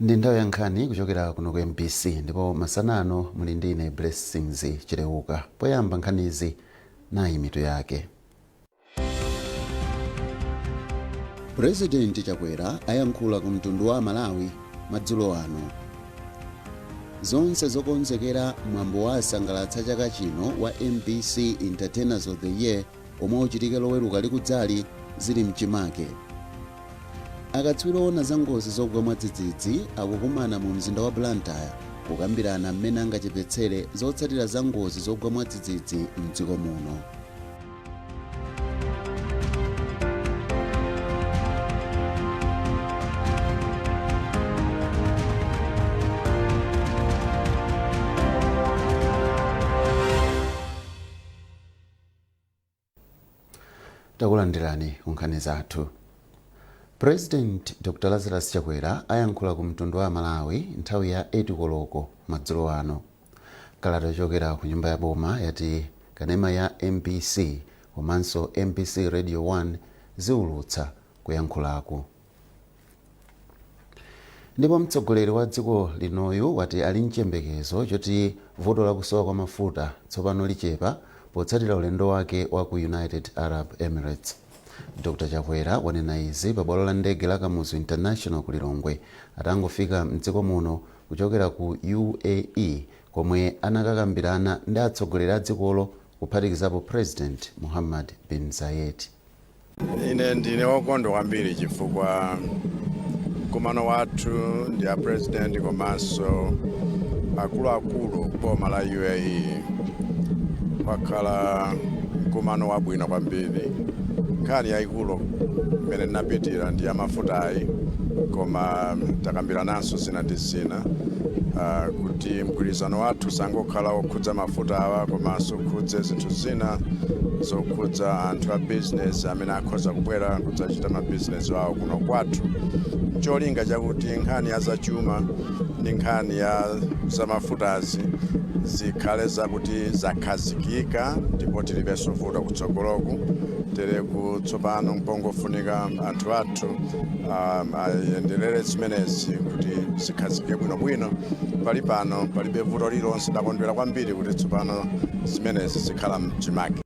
Ndi nthawi ya nkhani kuchokera kuno ku MBC, ndipo masana ano muli ndi ine Blessings Chileuka. Poyamba nkhanizi, nayi mitu yake. Purezidenti Chakwera ayankhula ku mtundu wa Malawi madzulo ano. Zonse zokonzekera mwambo wa asangalatsa chaka chino wa MBC Entertainers of the Year omwe uchitike Loweruka likudzali zili mchimake. Akatswiri oona za ngozi zogwa mwadzidzidzi akukumana mu mzinda wa Blantyre kukambirana mmene angachepetsere zotsatira za ngozi zogwa mwadzidzidzi mdziko muno. Takulandirani ku nkhani zathu. President Dr Lazarus Chakwera ayankhula ku mtundu wa Malawi nthawi ya 8 koloko madzulo ano. Kalata yochokera ku nyumba ya boma yati kanema ya MBC komanso MBC Radio 1 ziulutsa kuyankhulaku. Ndipo mtsogoleri wa dziko linoyu wati ali nchiyembekezo choti vuto la kusowa kwa mafuta tsopano lichepa potsatira ulendo wake wa ku United Arab Emirates. Dr Chakwera wanena izi pa bwalo la ndege la Kamuzu International ku Lilongwe atangofika mdziko muno kuchokera ku UAE komwe anakakambirana ndi atsogoleri a dzikolo kuphatikizapo President Mohammed bin Zayed. Ine ndine wokondwa kwambiri chifukwa mkumano wathu ndi a President komanso akuluakulu boma la UAE wakhala mkumano wabwino kwambiri. Nkhani yayikulu imene ndinapitira ndi yamafutayi, koma takambirananso zina ndi zina kuti mgwirizano wathu sangokhala wokhudza mafuta awa, komanso ukhudze zinthu zina zokhudza anthu a business amene akhoza kubwera kudzachita mabizinesi awo kuno kwathu, cholinga chakuti nkhani ya zachuma ndi nkhani ya zamafutazi zikhale zakuti zakhazikika ndipo tilibenso vuto kutsogoloku. Tereku tsopano mpongofunika anthu athu ayenderere zimenezi kuti zikhazikike bwinobwino. Pali pano palibe vuto lililonse. Ndakondwera kwambiri kuti tsopano zimenezi zikhala mchimake.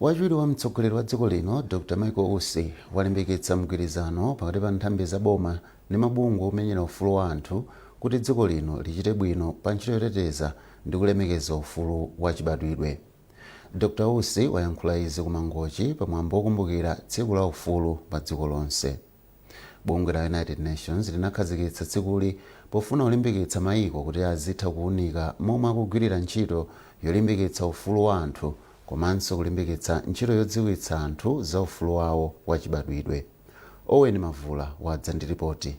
Wachiwiri wa mtsogoleri wa dziko lino Dr Michael Usi walimbikitsa mgwirizano pakati pa nthambi za boma ndi mabungwe omenyera ufulu wa anthu kuti dziko lino lichite bwino pa ntchito yoteteza ndi kulemekeza ufulu wa chibadwidwe. Dr Usi wayankhula izi ku Mangochi pamwambo wokumbukira tsiku la ufulu pa dziko lonse. Bungwe la United Nations linakhazikitsa tsikuli pofuna kulimbikitsa mayiko kuti azitha kuunika momwe akugwirira ntchito yolimbikitsa ufulu wa anthu komanso kulimbikitsa ntchito yodziwitsa anthu za ufulu wawo wachibadwidwe. Owen Mavula wadza ndi ripoti.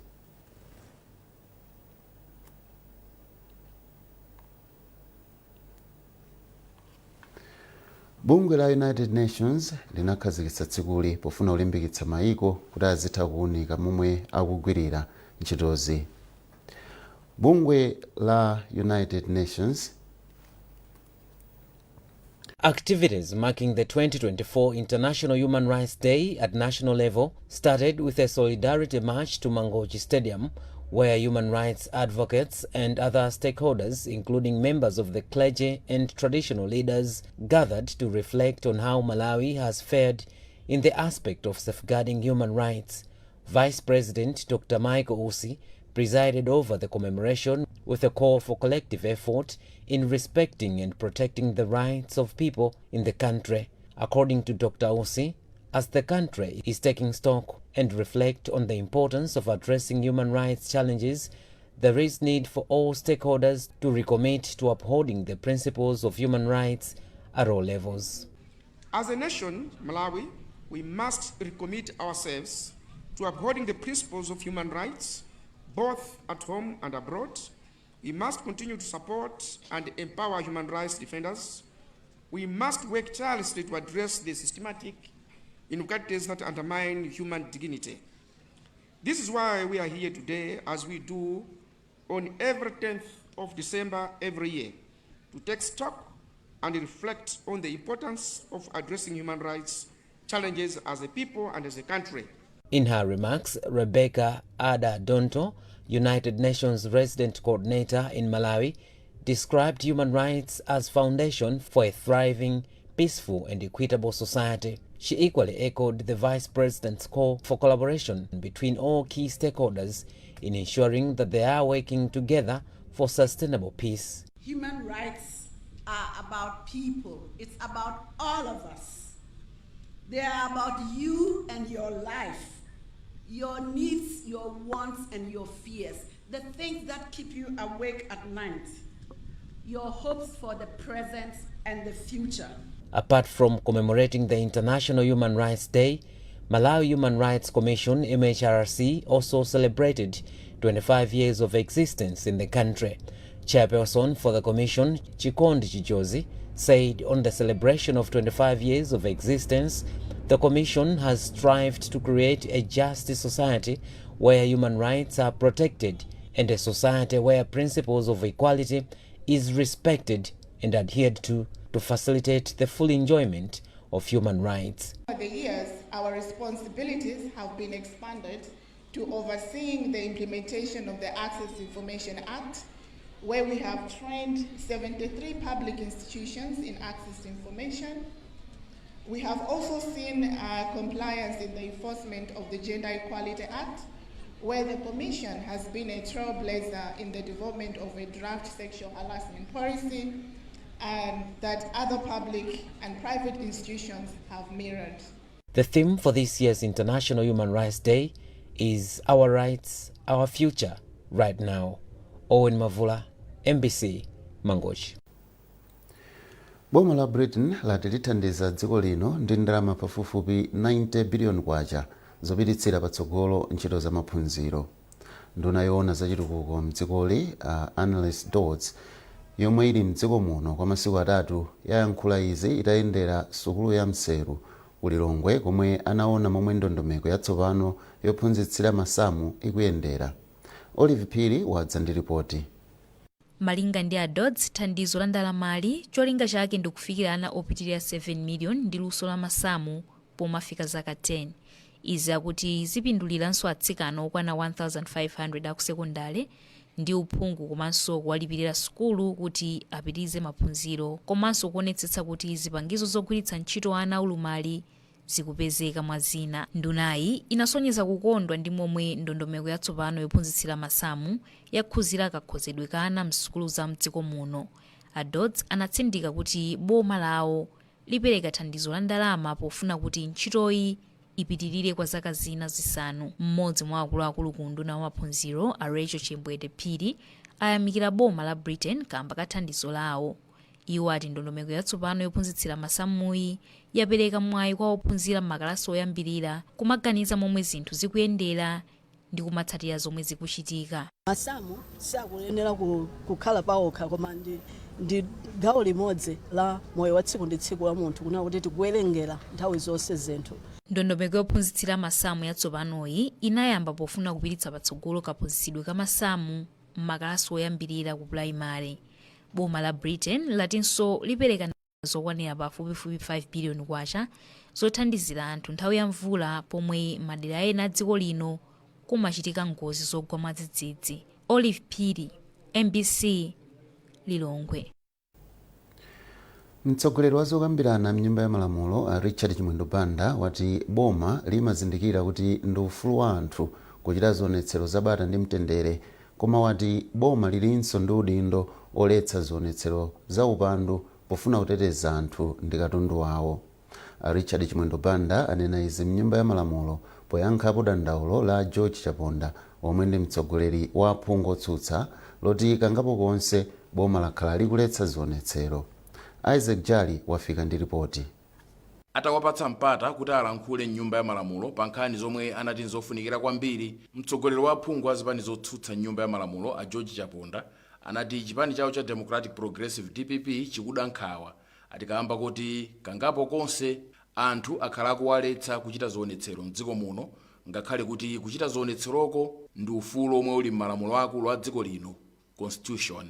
Bungwe la United Nations linakhazikitsa tsikuli pofuna kulimbikitsa mayiko kuti azitha kuunika momwe akugwirira ntchitozi. Bungwe la United Nations Activities marking the 2024 International Human Rights Day at national level started with a solidarity march to Mangochi Stadium, where human rights advocates and other stakeholders, including members of the clergy and traditional leaders, gathered to reflect on how Malawi has fared in the aspect of safeguarding human rights. Vice President Dr. Michael Usi presided over the commemoration with a call for collective effort in respecting and protecting the rights of people in the country. According to Dr. Usi, as the country is taking stock and reflect on the importance of addressing human rights challenges, there is need for all stakeholders to recommit to upholding the principles of human rights at all levels. As a nation, Malawi, we must recommit ourselves to upholding the principles of human rights, both at home and abroad. We must continue to support and empower human rights defenders. We must work tirelessly to address the systematic inequalities that undermine human dignity. This is why we are here today, as we do on every 10th of December every year, to take stock and reflect on the importance of addressing human rights challenges as a people and as a country. In her remarks, Rebecca Ada Donto, United Nations Resident Coordinator in Malawi, described human rights as foundation for a thriving, peaceful and equitable society. She equally echoed the Vice President's call for collaboration between all key stakeholders in ensuring that they are working together for sustainable peace. Human rights are about people. It's about all of us. They are about you and your life, your needs, your wants, and your fears, the things that keep you awake at night, your hopes for the present and the future. Apart from commemorating the International Human Rights Day, Malawi Human Rights Commission MHRC also celebrated 25 years of existence in the country. Chairperson for the commission, Chikondi Chijozi, said on the celebration of 25 years of existence, the commission has strived to create a just society where human rights are protected and a society where principles of equality is respected and adhered to facilitate the full enjoyment of human rights. Over the years, our responsibilities have been expanded to overseeing the implementation of the Access to Information Act, where we have trained 73 public institutions in access to information. We have also seen compliance in the enforcement of the Gender Equality Act, where the Commission has been a trailblazer in the development of a draft sexual harassment policy and that other public and private institutions have mirrored. The theme for this year's International Human Rights Day is Our Rights, Our Future, Right Now. Owen Mavula, MBC, Mangochi. Boma la Britain lati lithandiza dziko lino ndi ndalama pafupifupi 90 biliyoni kwacha zopititsira patsogolo ntchito za maphunziro. Nduna yoona zachitukuko mdzikoli, Annelies Dodds, yomwe ili mdziko muno kwa masiku 3, yayankhula izi itayendera sukulu ya Mseru ku Lilongwe, komwe anaona momwe ndondomeko yatsopano yophunzitsira masamu ikuyendera. Olive Phiri wadza ndi ripoti. Malinga ndi a Dodds, thandizo la ndalamali cholinga chake ndikufikira ana opitirira 7 million ndi luso la masamu pomafika zaka 10. Izi akuti zipinduliranso atsikana okwana 1500 akusekondale ndi uphungu komanso kuwalipirira sukulu kuti apitirize maphunziro, komanso kuonetsetsa kuti zipangizo zogwiritsa ntchito ana aulumali zikupezeka, mwa zina. Ndunayi inasonyeza kukondwa ndi momwe ndondomeko yatsopano yophunzitsira masamu yakhuzira kakhozedwe ka ana msukulu za mdziko muno. A Dodds anatsindika kuti boma lawo lipereka thandizo la ndalama pofuna kuti ntchitoyi ipitirire kwa zaka zina 5. Mmodzi mwa akuluakulu ku unduna wa maphunziro, a Rachel Chimbwete Phiri, ayamikira boma la Britain kamba ka thandizo lawo. Iwo ati ndondomeko yatsopano yophunzitsira masamuyi yapereka mwayi kwa ophunzira m'makalasi oyambirira kumaganiza momwe zinthu zikuyendera ndi kumatsatira zomwe zikuchitika. Masamu sakuyenera kukhala pawokha, koma ndi gawo limodzi la moyo wa tsiku ndi tsiku la munthu, kunena kuti tikuwerengera nthawi zonse zinthu. Ndondomeko yophunzitsira masamu yatsopanoyi inayamba pofuna kupititsa patsogolo kaphunzitsidwe ka masamu m'makalasi oyambirira ku pulaimale. Boma la Britain latinso lipereka zokwanira pafupifupi 5 biliyoni kwacha zothandizira anthu nthawi ya mvula, pomwe madera ena a dziko lino kumachitika ngozi zogwa mwadzidzidzi. Olive Phiri, MBC, Lilongwe. Mtsogoleri wa zokambirana mnyumba ya malamulo, a Richard Chimwendo Banda, wati boma limazindikira kuti ndi ufulu wa anthu kuchita zionetsero zabata ndi mtendere, koma wati boma lilinso ndi udindo oletsa zionetsero za upandu pofuna kuteteza anthu ndi katundu wawo. A Richard Chimwendo Banda anena izi mnyumba ya malamulo poyankhapo dandaulo la George Chaponda, omwe ndi mtsogoleri wa aphungu otsutsa, loti kangapo konse boma lakhala likuletsa zionetsero. Isaac Jali wafika ndi ripoti. Atawapatsa mpata kuti alankhule mnyumba ya malamulo pa nkhani zomwe anati nzofunikira kwambiri, mtsogoleri wa aphungu a zipani zotsutsa mnyumba ya malamulo, a George Chaponda, anati chipani chawo cha Democratic Progressive, DPP, chikuda nkhawa atikamba kuti kangapo konse anthu akhala akuwaletsa kuchita zionetsero mdziko muno, ngakhale kuti kuchita zionetseroko ndi ufulu omwe uli m'malamulo akulu a dziko lino, Constitution.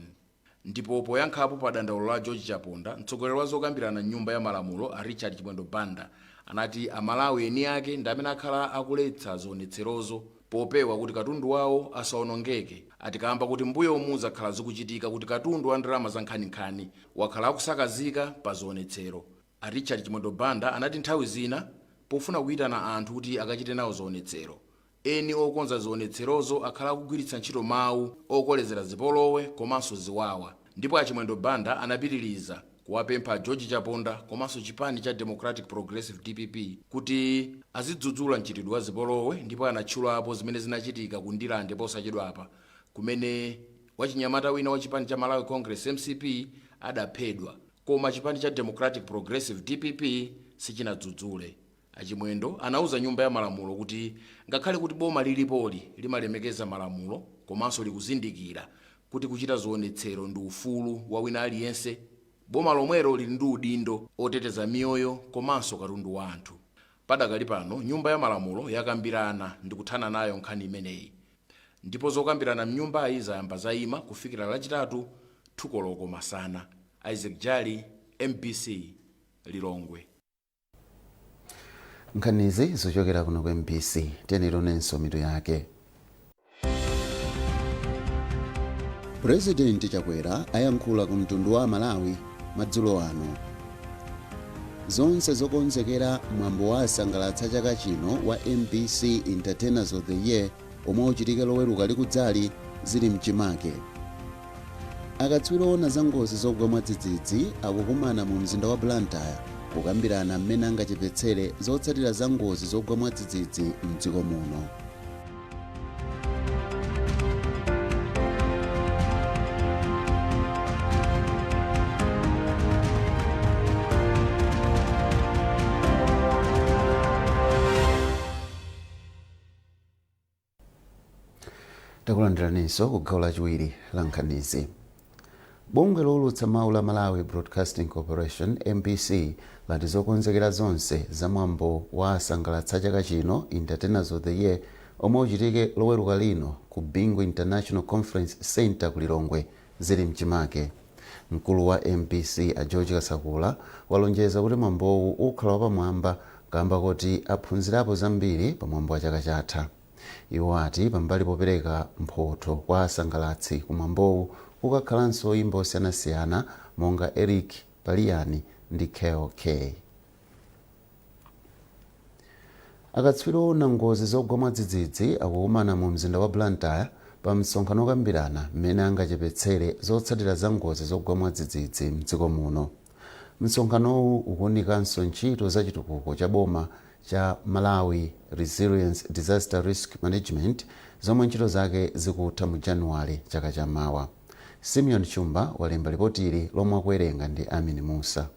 Ndipo poyankhapo pa dandaulo la George Chaponda, mtsogoleri wa zokambirana mnyumba ya malamulo, a Richard Chimwendo Banda, anati Amalawi eni ake ndi amene akhala akuletsa zionetserozo. Popewa kuti katundu wawo asawonongeke, atikamba kuti mbuyomu zakhala zikuchitika kuti katundu wa ndalama za nkhaninkhani wakhala akusakazika pa zionetsero. A Richard Chimwendo Banda anati nthawi zina pofuna kuyitana anthu kuti akachite nawo zionetsero, eni okonza zionetserozo akhala akugwiritsa ntchito mawu okolezera zipolowe komanso ziwawa. Ndipo a Chimwendo Banda anapitiriza kuwapempha George Chaponda komanso chipani cha Democratic Progressive, DPP, kuti azidzudzula mchitidwe wa zipolowe, ndipo anatchulapo zimene zinachitika ku Ndilande posachedwapa, kumene wachinyamata wina wa chipani cha Malawi Congress, MCP, adaphedwa, koma chipani cha Democratic Progressive, DPP, sichinadzudzule. Achimwendo anauza Nyumba ya Malamulo kuti ngakhale kuti boma lilipoli limalemekeza malamulo komanso likuzindikira kuti kuchita zionetsero ndi ufulu wa wina aliyense, boma lomwelo lili ndi udindo oteteza miyoyo komanso katundu wa anthu. Padakali pano Nyumba ya Malamulo yakambirana ndi kuthana nayo nkhani imeneyi, ndipo zokambirana mnyumbayi zayamba zayima kufikira Lachitatu 2 koloko masana. Isaac Jali, MBC, Lilongwe. Nkhanizi zochokera kuno ku MBC. Tiyeni tionenso mitu yake. Purezidenti Chakwera ayankhula ku mtundu wa Malawi madzulo ano. Zonse zokonzekera mwambo wa asangalatsa chaka chino wa MBC Entertainers of the Year omwe uchitike Loweruka likudzali zili mchimake. Akatswiri oona za ngozi zogwa mwadzidzidzi akukumana mu mzinda wa Blantyre kukambirana mmene angachepetsere zotsatira za ngozi zogwa mwadzidzidzi mdziko muno. Takulandiraninso ku gawo lachiwiri la nkhanizi. Bungwe lowulutsa mawu la Malawi Broadcasting Corporation, MBC, lati zokonzekera zonse za mwambo wa asangalatsa chaka chino, Entertainers of the Year, omwe uchitike Loweruka lino ku Bingu International Conference Center ku Lilongwe zili mchimake. Mkulu wa MBC a George Kasakula walonjeza kuti mwambowu ukhala wapamwamba kamba kuti aphunzirapo zambiri pa mwambo wa chaka chatha. Iwo ati pambali popereka mphotho kwa asangalatsi, kumwambowu kukakhalanso oyimba osiyanasiyana monga Eric Paliani ndi Kok. Akatswiri oona ngozi zogwa mwadzidzidzi akukumana mu mzinda wa Blantyre pa msonkhano okambirana mmene angachepetsere zotsatira za ngozi zogwa mwadzidzidzi mdziko muno. Msonkhanowu ukuwunikanso ntchito za chitukuko cha boma cha Malawi Resilience Disaster Risk Management, zomwe ntchito zake zikutha mu Januwale chaka chamawa. Simeon Chumba walemba lipotili lomwe akuwerenga ndi Amin Musa.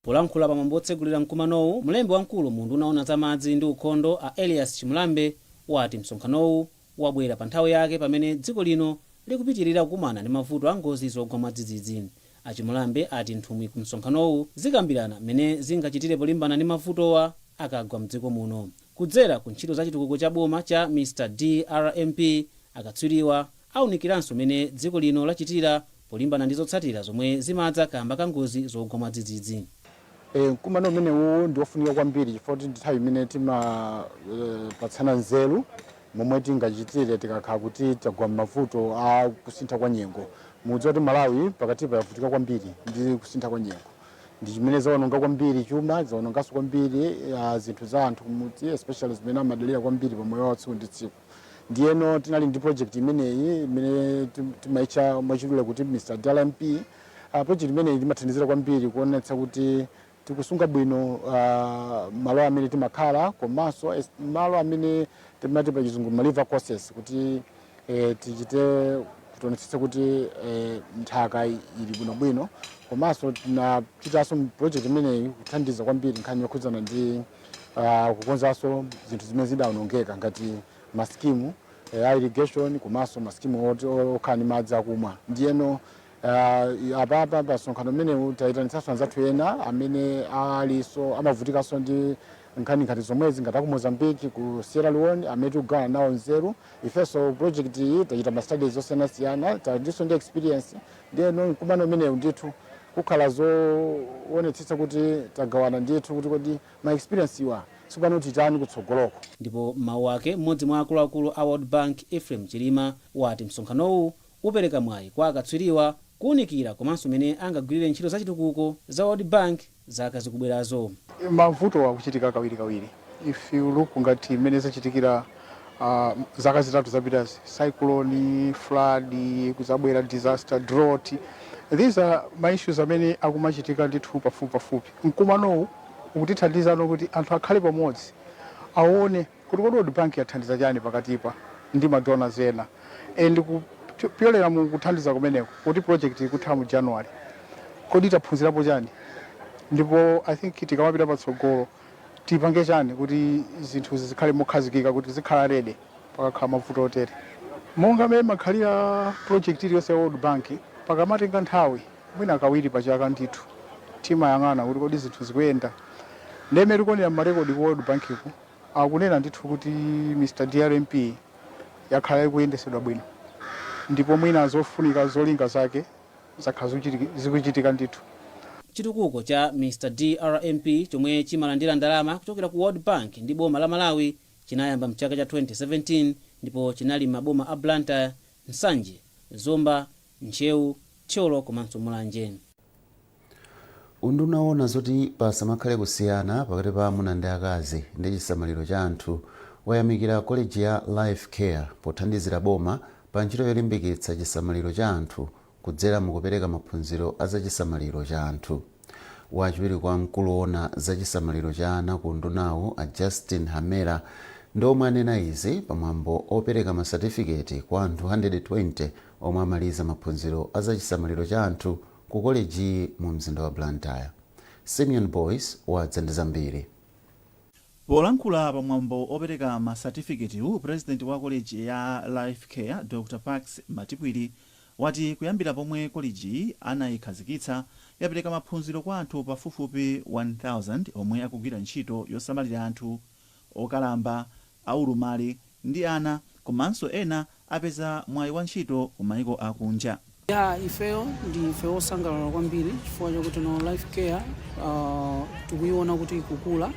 Polankhula pamwambo otsegulira mkumanowu, mlembi wamkulu mu unduna oona za madzi ndi ukhondo a Elias Chimulambe wati msonkhanowu wabwera pa nthawi yake pamene dziko lino likupitirira kukumana ndi mavuto a ngozi zogwa mwadzidzidzi. Achimulambe ati nthumwi ku msonkhanowu zikambirana mmene zingachitire polimbana ndi mavutowa akagwa mdziko muno kudzera ku ntchito za chitukuko cha boma cha Mr DRMP. Akatswiriwa awunikiranso mmene dziko lino lachitira polimbana ndi zotsatira zomwe zimadza kamba ka ngozi zogwa mwadzidzidzi. Mkumano umenewu ndi wofunika kwambiri chifukwa kuti ndi nthawi imene timapatsana nzeru momwe tingachitire tikakhala kuti tagwa m'mavuto a kusintha kwa nyengo. Mudziwa kuti Malawi pakatipa yavutika kwambiri ndi kusintha kwa nyengo, ndi chimene zawononga kwambiri chuma, zawononganso kwambiri zinthu za anthu kumudzi, especially zimene amadalira kwambiri pa moyo wawo tsiku ndi tsiku. Ndiyeno tinali ndi project imeneyi imene timaitcha mwachidule kuti Mr DRMP. Project imeneyi imathandizira kwambiri kuonetsa kuti tikusunga bwino malo amene timakhala komanso malo amene timati pa Chizungu ma river courses, kuti tichite kutionetsetsa kuti nthaka ili bwinobwino. Komanso tinachitanso project imeneyi kuthandiza kwambiri nkhani yokhudzana ndi kukonzanso zinthu zimene zidawonongeka ngati masikimu a irrigation komanso masikimu okhala ndi madzi akumwa. Ndiyeno apapa pa msonkhano umenewu tayitanitsanso anzathu ena amene aliso amavutikanso ndi nkhani ngati zomwezi, ngati aku Mozambique, ku Sierra Leone, amene tikugawana nawo nzeru. Ifenso project iyi tachita ma studies osiyanasiyana, talinso ndi experience. Ndiyeno mkumano umenewu ndithu kukhala zoonetsetsa kuti tagawana ndithu kuti kodi ma experience iwa Tsopano titani kutsogoloko? Ndipo m'mawu ake, mmodzi mwa akuluakulu a World Bank, Ephraim Chilima, wati msonkhanowu upereka mwayi kwa akatswiriwa kuwunikira komanso mmene angagwirire ntchito zachitukuko za World Bank zaka zikubwerazo. Mavuto akuchitika kawirikawiri. If you look ngati mmene zachitikira zaka 3 zapitazi, cyclone, flood, kuzabwera disaster, drought, these are ma issues amene akumachitika ndithu pafupi pafupi. Mkumanowu ukutithandizano kuti anthu akhale pamodzi, aone kuti kodi World Bank yathandiza chani pakatipa ndi ma donors ena, and kupyolera mu kuthandiza kumeneko kuti project ikutha mu January, kodi taphunzirapo chani, ndipo I think tikamapita patsogolo tipange chani kuti zinthu zikhale mokhazikika, kuti zikhala ready pakakhala mavuto otere. Monga mmene makhalira project iliyonse ya World Bank, pakamatenga nthawi mwina kawiri pachaka ndithu timayang'ana kuti kodi zinthu zikuyenda. Ndeme tikuonera mmarekodi ku World Bank ku, akunena ndithu kuti Mr DRMP yakhala ikuyendesedwa bwino, ndipo mwina zofunika, zolinga zake zakhala zikuchitika ndithu. Chitukuko cha Mr DRMP, chomwe chimalandira ndalama kuchokera ku World Bank ndi boma la Malawi, chinayamba mchaka cha 2017 ndipo chinali maboma a Blantyre, Nsanje, Zomba, Ntcheu, Thyolo komanso Mulanje. Unduna owona zoti pasamakhale kusiyana pakati pa amuna ndi akazi ndi chisamaliro cha anthu wayamikira koleji ya Life Care pothandizira boma pa ntchito yolimbikitsa chisamaliro cha anthu kudzera mukupereka maphunziro a zachisamaliro cha anthu. Wachiwiri kwa mkulu woona zachisamaliro cha ana ku undunawu, a Justin Hamera, ndi omwe anena izi pamwambo opereka masatifiketi kwa anthu 120 omwe amaliza maphunziro a zachisamaliro cha anthu ku koleji mu mzinda wa Blantyre. Simeon Boyce wadza ndi zambiri. Polankhula pamwambo opereka masatifiketiwu, president wa koleji ya Life Care, Dr Pax Matipwiri, wati kuyambira pomwe koleji anayikhazikitsa, yapereka maphunziro kwa anthu pafupifupi 1000 omwe akugwira ntchito yosamalira anthu okalamba, aulumali ndi ana, komanso ena apeza mwayi wa ntchito ku maiko akunja. Ya, ifeyo ndi ife osangalala kwambiri chifukwa chakuti no Life Care tikuiona kuti ikukula,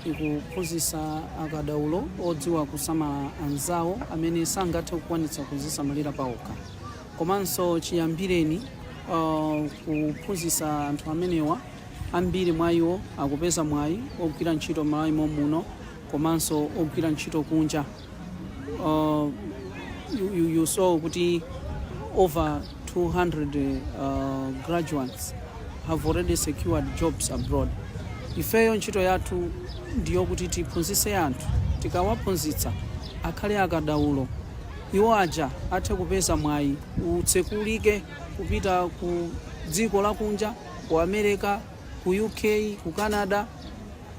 ikuphunzitsa akadaulo odziwa kusamala anzawo amene sangathe kukwanitsa kuzisamalira pawokha. Komanso chiyambireni kuphunzitsa anthu amenewa, ambiri mwa iwo akupeza mwayi ogwira ntchito m'Malawi muno komanso ogwira ntchito kunja. You saw kuti over 200 graduates have already secured jobs abroad. Ifeyo ntchito yathu ndiyokuti tiphunzitse anthu. Tikawaphunzitsa akhale akadaulo, iwo aja athe kupeza mwayi utsekulike kupita ku dziko lakunja, ku America, ku UK, ku Canada.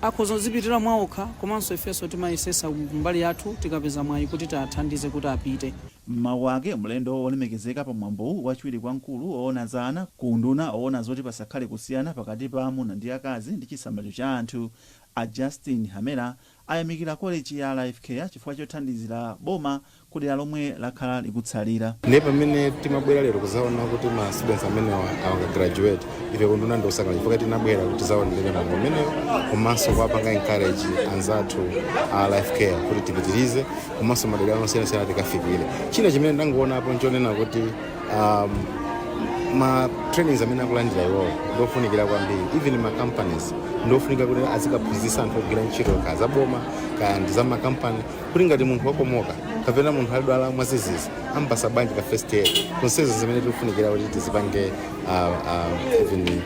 Akhoza kuzipitira mwaokha, komanso ifenso timayesesa mbali yathu tikapeza mwayi kuti tiathandize kuti apite. Mmawu ake mlendo wolemekezeka pamwambowu, wachiwiri kwa mkulu woona za ana ku unduna owona zoti pasakhale kusiyana pakati pa amuna ndi akazi ndi chisamaliro cha anthu, a Justin Hamera, ayamikira koleji ya Life Care chifukwa chothandizira boma kudera lomwe lakhala likutsalira. Ndiye pamene timabwera lero kuzaona kuti ma students amenewa awanga graduate, ife kunduna ndiosangalala chifukwa tinabwera kuti tizaonelere mwambo umenewo, komanso kuwapanga encourage anzathu a Life Care kuti tipitirize, komanso madera osiyanasiyana tikafikire. China chimene ndangowonapo nchonena kuti ma trainings amene akulandira iwowo ndofunikira kwambiri. Even ma companies ndofunika kuti azikaphunzitsa anthu ogwira ntchito, kaya zaboma kaya ndi za makampani, kuti ngati munthu wakomoka kapena munthu adwala mwazizizi, ampasa bwanji ka first aid. Zonsezo zimene tikufunikira kuti tizipange even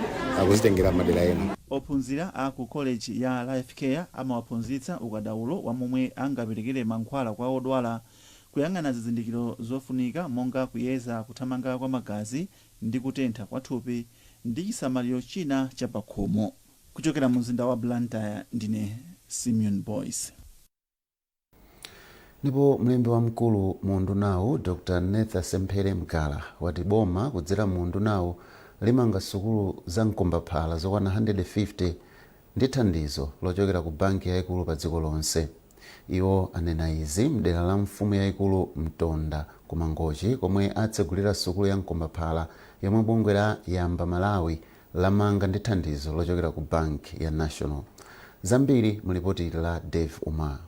kuzitengera madera ena. Ophunzira a ku college ya Life Care amawaphunzitsa ukadaulo wa momwe angaperekere mankhwala kwa odwala, kuyang'ana zizindikiro zofunika monga kuyeza kuthamanga kwa magazi ndi kutentha kwa thupi, ndi chisamaliro china chapakhomo. Kuchokera mu mzinda wa Blantyre, ndine Simeon Boyce. Ndipo mlembi wamkulu mu undunawu, Dr Netha Semphere Mgala, wati boma kudzera mu undunawu limanga sukulu za mkombaphala zokwana 150 ndi thandizo lochokera ku banki yayikulu pa dziko lonse. Iwo anena izi mdera la mfumu yayikulu Mtonda ku Mangochi, komwe atsegulira sukulu ya mkombaphala yomwe bungwe la Yamba Malawi lamanga ndi thandizo lochokera ku banki ya National. Zambiri mulipoti la Dave Umar.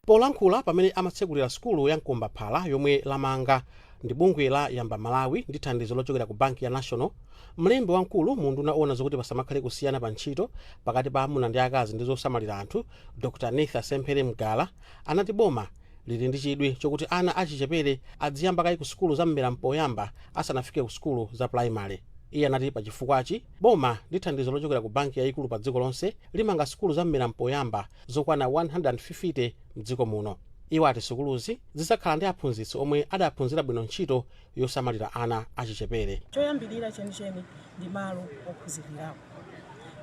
Polankhula pamene amatsekulira sukulu ya Mkombaphala yomwe lamanga ndi bungwe la Yamba Malawi ndi thandizo lochokera ku banki ya National, mlembi wamkulu mu unduna owona zokuti pasamakhale kusiyana pa ntchito pakati pa amuna ndi akazi ndi zosamalira anthu, Dr Natha Semphere Mgala, anati boma lili ndi chidwi chokuti ana achichepere adziyamba kayi ku sukulu za mmera mpoyamba asanafike ku sukulu za primary. Iye anati pachifukwachi boma ndi thandizo lochokera ku banki yayikulu pa dziko lonse limanga sukulu za mmera mpoyamba zokwana 150 mdziko muno. Iwo ati sukuluzi zidzakhala ndi aphunzitsi omwe adaphunzira bwino ntchito yosamalira ana achichepere. Choyambirira chenicheni ndi malo ophunzirirawo.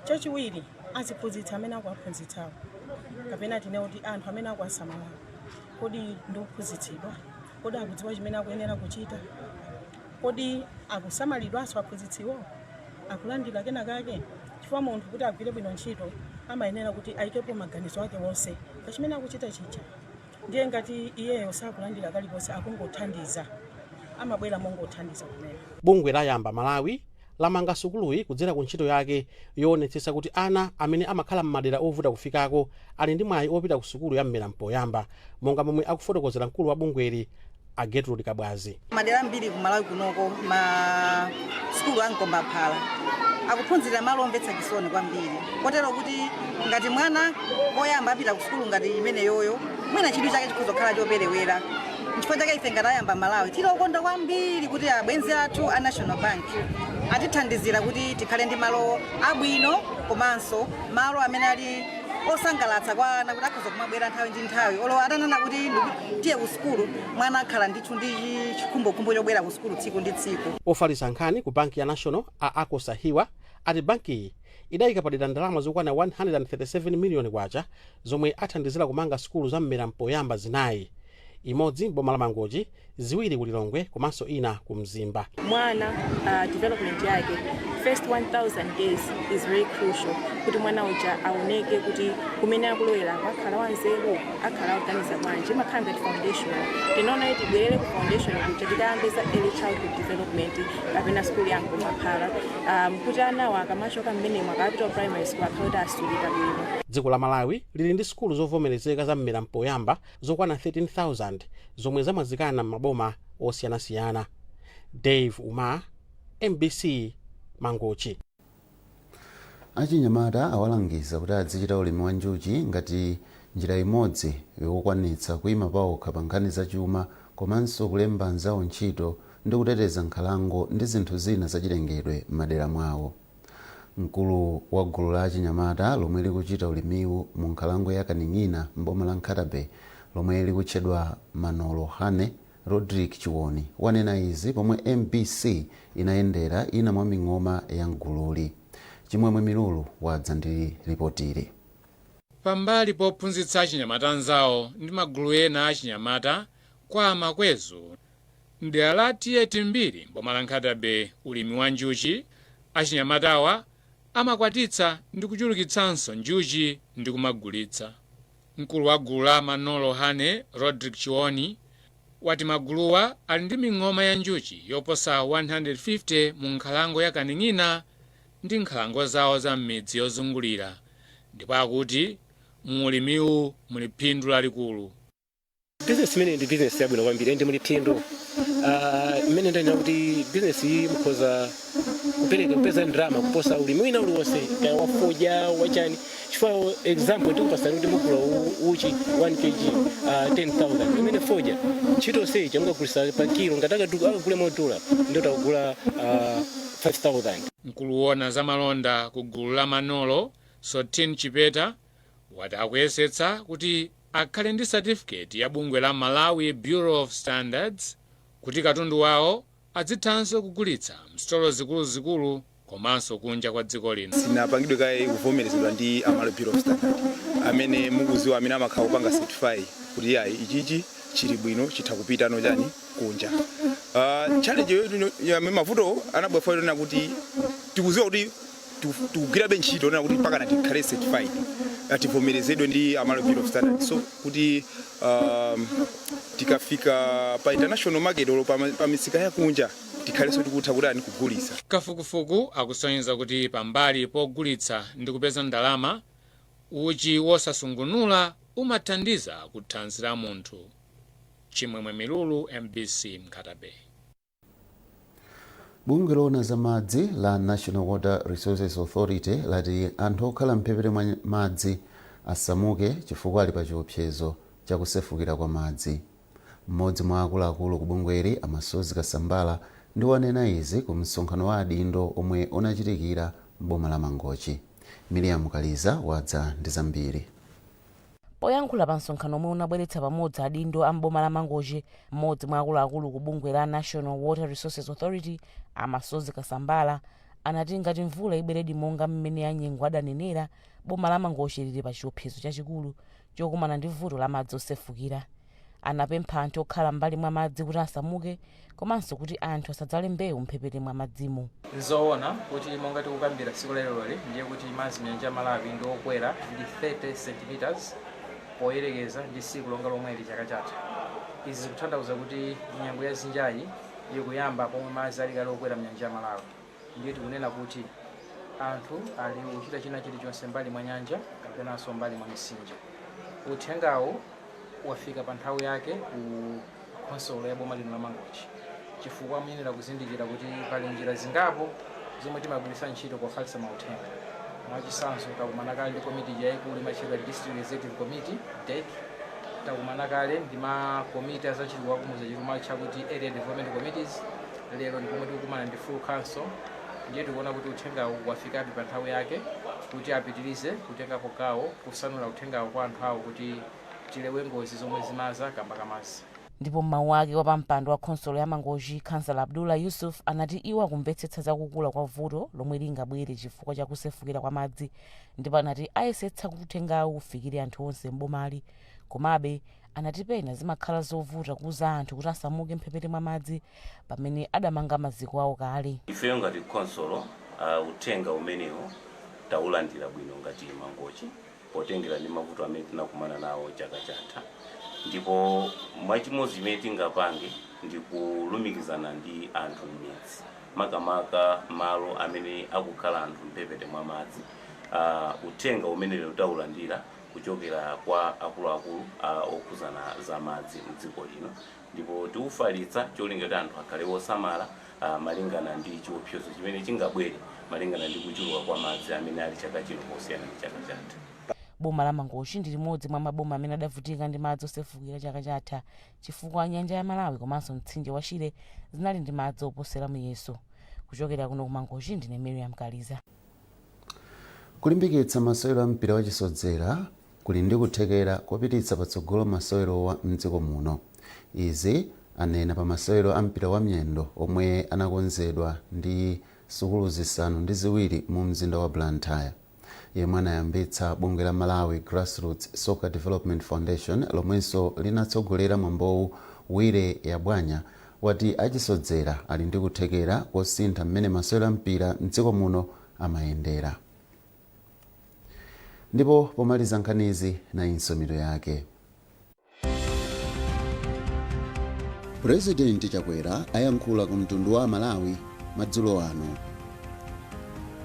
Chachiwiri, aziphunzitsi amene akuwaphunzitsawo, kapena tine kuti anthu amene akuwasamalawo, kodi ndi ophunzitsidwa? Kodi akudziwa chimene akuyenera kuchita? Kodi akusamalidwanso aphunzitsiwo? Akulandira kenakake? Chifukwa munthu kuti agwire bwino ntchito amayenera kuti ayikepo maganizo ake wonse pa chimene akuchita chija. Ndiye ngati iyeyo sakulandira kalikonse, akungothandiza, amabwera mongothandiza kumene. Bungwe la Yamba Malawi lamanga sukuluyi kudzera ku ntchito yake yoonetsetsa kuti ana amene amakhala m'madera ovuta kufikako ali ndi mwayi opita ku sukulu ya mmera mpoyamba, monga momwe akufotokozera mkulu wa bungweli, a Gertrude Kabwazi. Madera ambiri ku Malawi kunoko, ma sukulu a mkombaphala akuphunzira malo omvetsa chisoni kwambiri, kotero kuti ngati mwana oyamba apita ku sukulu ngati imeneyoyo, mwina chidwi chake chikhoza kukhala choperewera. Nchifukwa chake ife ngati Ayamba Malawi tili okonda kwambiri kuti abwenzi athu a National Bank atithandizira kuti tikhale ndi malo abwino komanso malo amene ali osangalatsa kwa ana, kuti akhoza kumabwera nthawi ndi nthawi. Olo atanena kuti tiye ku sukulu, mwana akhala ndithu ndi chikhumbokhumbo chobwera ku sukulu tsiku ndi tsiku. Ofalitsa nkhani ku banki ya National, a Ako Sahiwa, ati bankiyi idayika padera ndalama zokwana 137 miliyoni kwacha zomwe athandizira kumanga sukulu za mmera mpoyamba zinayi, imodzi m'boma la Mangochi, ziwiri ku Lilongwe komanso ina ku Mzimba. Mwana development yake, first 1000 days is very crucial kuti mwana uja aoneke kuti kumene akulowera akhala wanzeru, akhala akuganiza bwanji. Imakhala ngati foundation. Tinaona kuti tibwerere ku foundation kuja, tikayambe za early childhood development kapena skulu ya mkombaphala, kuti anawo akamachoka mmenemo, akapita ku primary school, akhala kuti asulika bwino. Dziko la Malawi lili ndi sukulu zovomerezeka za mmera mpoyamba zokwana 13,000 zomwe zamwazikana m'maboma osiyanasiyana. Dave Umar, MBC, Mangochi. Achinyamata awalangiza kuti azichita ulimi wa njuchi ngati njira imodzi yokwanitsa kuyima pawokha pa nkhani zachuma, komanso kulemba anzawo ntchito ndi kuteteza nkhalango ndi zinthu zina zachilengedwe m'madera mwawo. Mkulu wa gulu la achinyamata lomwe likuchita ulimiwu mu nkhalango ya Kaning'ina m'boma la Nkhata Bay, lomwe likutchedwa Manolo Hane, Rodrick Chiwoni, wanena izi pomwe MBC inayendera ina mwa ming'oma ya mgululi. Chimwemwe Milulu wadza ndi ripotili. Pambali pophunzitsa achinyamata anzawo ndi magulu ena achinyamata kwa Makwezu mdera la T/A Timbiri mboma la Nkhata Bay ulimi wa njuchi, achinyamatawa amakwatitsa ndi kuchulukitsanso njuchi ndi kumagulitsa. Mkulu wa gulu la Manolo Hane, Rodrick Chiwoni, wati maguluwa ali ndi ming'oma ya njuchi yoposa 150 mu nkhalango ya Kaning'ina ndi nkhalango zawo za m'midzi yozungulira, ndipo akuti mu ulimiwu muli phindu lalikulu. Bizinesi imene ndi bizinesi yabwino kwambiri ndi muli phindu. Mmene ndanena kuti bizinesi iyi mukhoza kupereka, kupeza ndalama kuposa ulimi wina uliwonse, kaya wafodya, wachani, chifukwa example tikupasani kuti mugula uchi 1 kg 10,000, imene fodya ntchito yonseyi mukagulisa pa kilo, ngati akagule modula, ndio takugula 5000. Mkulu wona za malonda ku gulu la Manolo, Sotin Chipeta, wati akuyesetsa kuti akhale ndi certificate ya bungwe la Malawi Bureau of Standards kuti katundu wawo adzithanso kugulitsa msitolo zikuluzikulu komanso kunja kwa dziko lino. Sinapangidwe kaye kuvomerezedwa ndi a Malawi Bureau of Standard amene mukuziwa, amene amakhala kupanga certify kuti yayi, ichichi chili bwino, chitha kupita no chani kunja. Challenge yo, mavuto anabwera kuti tikuziwa kuti tikugwirabe ntchito ona kuti mpaka tikhale certified, tivomerezedwe ndi a Malawi Bureau of Standard, so kuti tikafika pa international market olo pa misika yakunja tikhalenso tikutha kutani, kugulitsa. Kafukufuku akusonyeza kuti pambali pogulitsa ndi kupeza ndalama, Uchi wosasungunula umathandiza kuthanzi la munthu. Chimwemwe Milulu, MBC, Nkhata Bay. Bungwe loona za madzi la National Water Resources Authority lati anthu okhala mphepete mwa madzi asamuke chifukwa ali pa chiopsezo chakusefukira kwa madzi. Mmodzi mwa akuluakulu ku bungweli, Amasozi Kasambala, ndi wanena izi ku msonkhano wa adindo omwe unachitikira m'boma la Mangochi. Miriam Kaliza wadza ndi zambiri. Poyankhula pa msonkhano omwe unabweretsa pamodzi adindo a mboma la Mangochi, mmodzi mwa akuluakulu ku bungwe la National Water Resources Authority, Amasozi Kasambala, anati ngati mvula ibweredi monga mmene anyengo adanenera, boma la Mangochi lili pa chiopsezo chachikulu chokumana ndi vuto la madzi osefukira. Anapempha anthu okhala m'mbali mwa madzi kuti asamuke, komanso kuti anthu asadzale mbewu mphepete mwa madzimo. Nzoona kuti monga tikukambira tsiku leroli, ndiye kuti madzi mnyanja ya Malawi ndi okwera ndi 30 centimeters poyerekeza ndi tsiku longa lomweli chaka chatha. Izi zikutanthauza kuti nyengo ya dzinjayi ikuyamba pomwe madzi ali kale okwera mnyanja ya Malawi. Ndiye tikunena kuti anthu ali kuchita china chilichonse mbali mwa nyanja kapenanso mbali mwa mitsinje, uthengawo wafika pa nthawi yake ku khonsolo ya boma lino la Mangochi, chifukwa muyenera kuzindikira kuti pali njira zingapo zomwe timagwiritsa ntchito pofalitsa mauthenga. Mwachitsanzo, takumana kale ndi komiti yayikulu imatchedwa District Executive Committee, DEC. Takumana kale ndi makomiti azachitukuko akumudzi, chimatcha kuti Area Development Committees. Lero ndi pomwe tikukumana ndi full council. Ndiye tikuona kuti uthengawu wafikabe pa nthawi yake kuti apitirize kutengapo gawo kusanula uthengawo kwa anthu awo kuti tilewe ngozi zomwe zimaza kamba kamadzi. Ndipo mmawu ake, wapampando wa khonsolo ya Mangochi, Khansala Abdullah Yusuf, anati iwo akumvetsetsa zakukula kwa vuto lomwe lingabwere chifukwa cha kusefukira kwa madzi, ndipo anati ayesetsa kuti uthengawu ufikire anthu onse m'bomali. Komabe anati pena zimakhala zovuta kuuza anthu kuti asamuke mphepete mwa madzi pamene adamanga maziko awo kale. Ifeyo ngati khonsolo, uthenga umenewo taulandira bwino ngati Mangochi, potengera ndi mavuto amene tinakumana nawo chaka chatha. Ndipo mwachimodzi chimene tingapange ndi kulumikizana ndi anthu m'midzi, makamaka malo amene akukhala anthu mphepete mwa madzi. Uthenga umenewo taulandira kuchokera kwa akuluakulu okhuzana za madzi mdziko lino, ndipo tiufalitsa cholinga kuti anthu akhale osamala malingana ndi chiopsezo chimene chingabwere malingana ndi kuchuluka kwa madzi amene ali chaka chino posiyana ndi chaka chatha. Boma la Mangochi ndi limodzi mwa maboma amene adavutika ndi madzi osefukira chaka chatha, chifukwa nyanja ya Malawi komanso mtsinje wa Shire zinali ndi madzi oposera muyeso. Kuchokera kuno ku Mangochi, ndine Miriam Kaliza. Kulimbikitsa masewero a mpira wachisodzera kuli ndi kuthekera kopititsa patsogolo masewerowa mdziko muno. Izi anena pa masewero a mpira wa miyendo omwe anakonzedwa ndi sukulu 7 mu mzinda wa Blantyre. Yemwe anayambitsa bungwe la Malawi Grassroots Soccer Development Foundation, lomwenso linatsogolera mwambowu, Wire Yabwanya, wati achisodzera ali ndi kuthekera kosintha mmene masewero a mpira mdziko muno amayendera. Ndipo pomaliza nkhanizi, nayinso mitu yake. Purezidenti Chakwera ayankhula ku mtundu wa Malawi madzulo ano.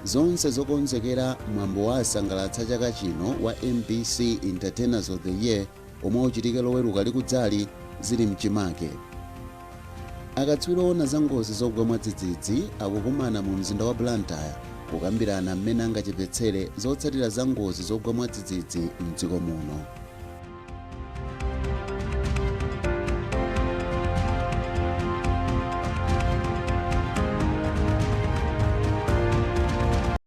Zonse zokonzekera mwambo wa asangalatsa chaka chino wa MBC Entertainers of the Year omwe uchitike Loweruka likudzali zili mchimake. Akatswiri oona za ngozi zogwa mwadzidzidzi akukumana mu mzinda wa Blantyre kukambirana mmene angachepetsere zotsatira za ngozi zogwa mwadzidzidzi mdziko muno.